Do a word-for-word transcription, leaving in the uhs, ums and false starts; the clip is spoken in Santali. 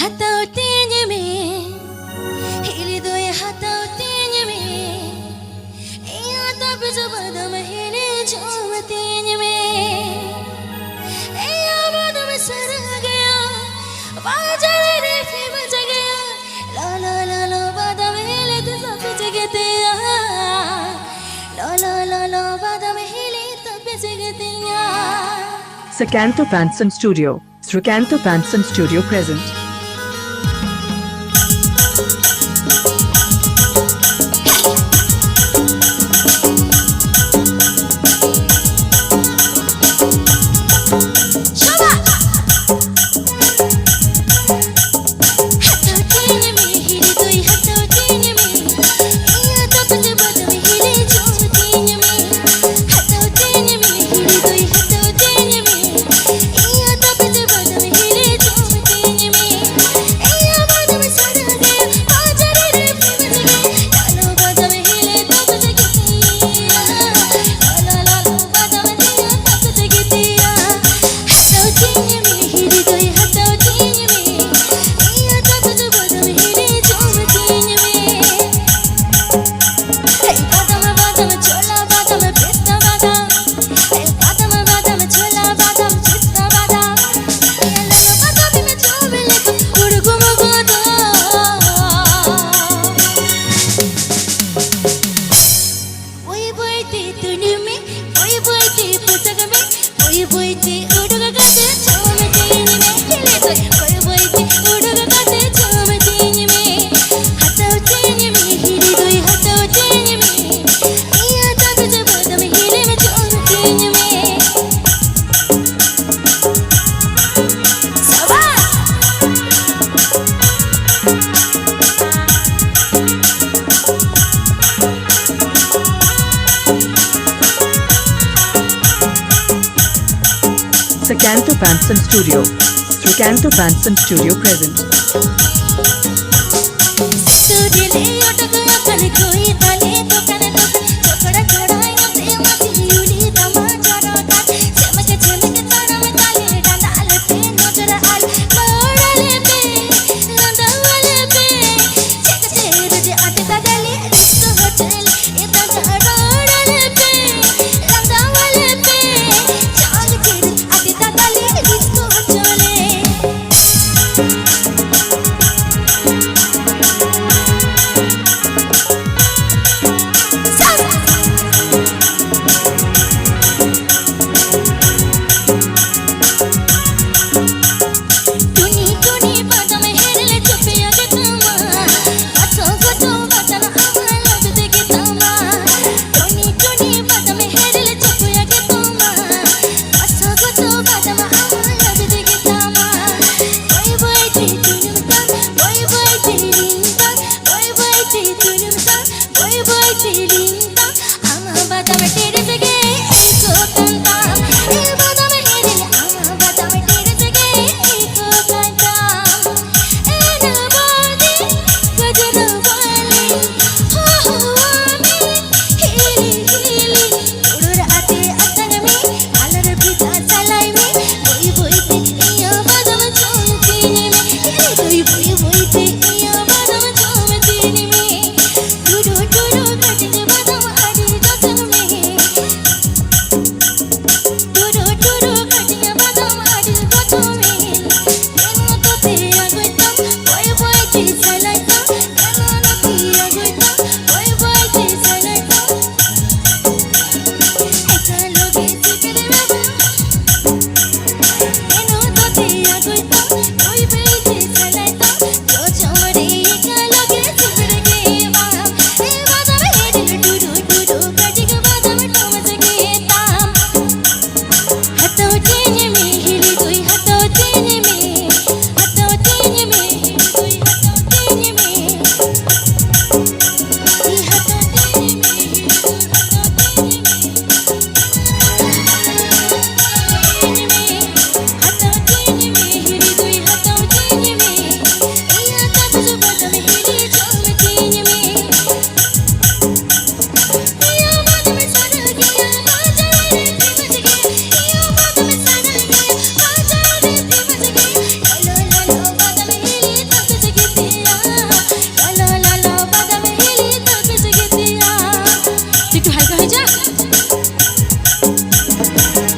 ᱦᱟᱛᱟᱣ ᱛᱤᱧ ᱢᱮ, ᱦᱤᱞᱤ ᱫᱚᱭ ᱦᱟᱛᱟᱣ ᱛᱤᱧ ᱢᱮ, ᱤᱧᱟᱹᱜ ᱛᱟᱯᱮ ᱡᱚᱵᱟ ᱫᱚᱢ ᱦᱤᱞᱤ ᱡᱚᱢ ᱛᱤᱧ ᱢᱮ᱾ ᱤᱧᱟᱹᱜ ᱵᱟᱫᱟᱢ ᱥᱟᱨᱟ ᱜᱮᱭᱟ, ᱵᱟᱡᱟᱨ ᱨᱮ ᱯᱷᱮᱢᱟᱥ ᱜᱮᱭᱟ᱾ ᱞᱚ ᱞᱚ ᱞᱚ ᱞᱚ ᱵᱟᱫᱟᱢ ᱦᱤᱞᱤ ᱛᱮ ᱥᱟᱯᱮ ᱡᱮᱜᱮ ᱛᱮᱭᱟ᱾ ᱞᱚ ᱞᱚ ᱞᱚ ᱞᱚ ᱵᱟᱫᱟᱢ ᱦᱤᱞᱤ ᱛᱟᱯᱮ ᱡᱮᱜᱮ ᱛᱮᱭᱟ᱾ Sakanto Panson Studio. Srikanto Panson Studio present. Sakanto Panson Studio. Sakanto Panson Studio present.